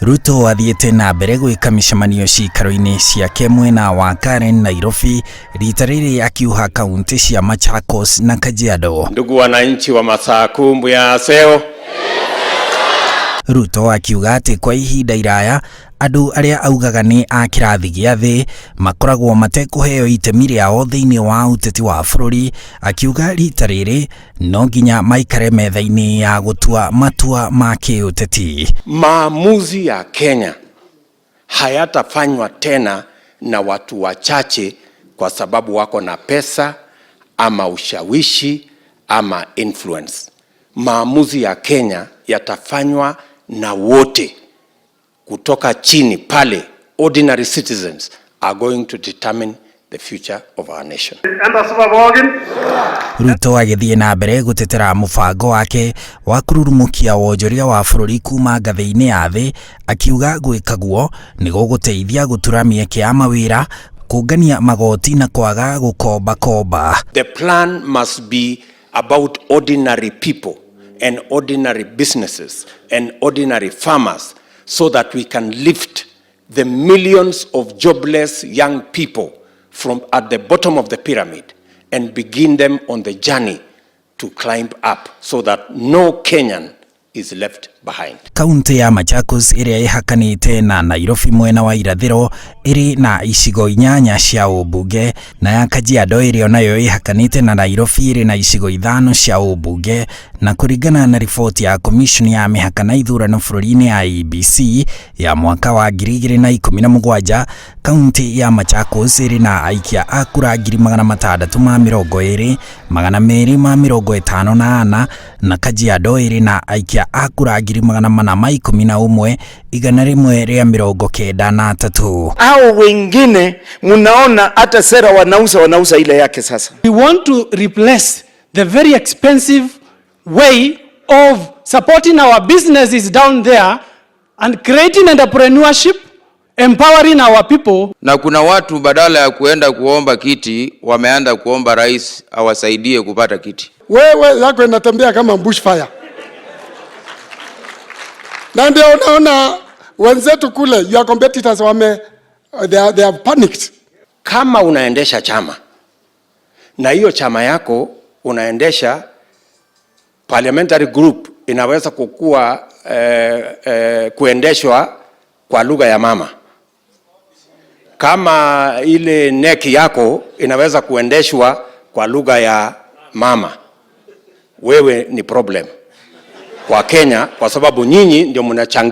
Ruto athiĩte na mbere gwĩka mĩcemanio ciikaro-inĩ ciake mwena wa Karen, Nairobi, rita rĩrĩ akiuha kaunti cia Machakos na Kajiado. Ndugu wananchi wa Masaku, mbuyaseo. Ruto akiuga atĩ kwa ihinda iraya andũ arĩa augaga nĩ a kĩrathi gĩa thĩ makoragwo matekũheo itemi rĩao thĩinĩ wa ũteti wa bũrũri, akiuga rita rĩrĩ no nginya maikare metha-inĩ ya gũtua matua ma kĩũteti. Maamuzi ya Kenya hayatafanywa tena na watu wachache kwa sababu wako na pesa ama ushawishi ama influence. Maamuzi ya Kenya yatafanywa na wote kutoka chini pale, ordinary citizens are going to determine the future of our nation. Ruto agĩthiĩ na mbere gũtetera mũbango wake wa kũrurumũkia wonjoria wa bũrũri kuma ngathĩ-inĩ ya thĩ, akiuga gwĩka guo nĩ gũgũteithia gũtura mĩeke ya mawĩra, kũngania magoti na kwaga gũkombakomba. The plan must be about ordinary people and ordinary businesses and ordinary farmers so that we can lift the millions of jobless young people from at the bottom of the pyramid and begin them on the journey to climb up so that no Kenyan is left behind. Kaunti ya Machakos ĩrĩa ĩhakanĩte na Nairobi mwena wa irathĩro ĩrĩ na icigo 8 cia ũmbunge, na ya Kajiado ĩrĩa nayo ĩhakanĩte na Nairobi ĩrĩ na icigo 5 cia ũmbunge, na kũringana na riboti ya Commission ya mĩhaka na ithurano bũrũri-inĩ IEBC ya mwaka wa 2017, kaunti ya Machakos ĩrĩ na aikia a kura 620,254, na Kajiado ĩrĩ na aikia a kura 411,193. Hao wengine mnaona hata sera wanauza, wanauza ile yake sasa. We want to replace the very expensive way of supporting our businesses down there and creating entrepreneurship, empowering our people. Na kuna watu badala ya kuenda kuomba kiti wameanza kuomba rais awasaidie kupata kiti. Wewe yako inatembea kama bushfire, na ndio unaona wenzetu kule, your competitors wame they have panicked. Kama unaendesha chama na hiyo chama yako unaendesha parliamentary group inaweza kukua kuendeshwa kwa lugha ya mama. Kama ile NEC yako inaweza kuendeshwa kwa lugha ya mama, wewe ni problem kwa Kenya, kwa sababu nyinyi ndio mnachangia.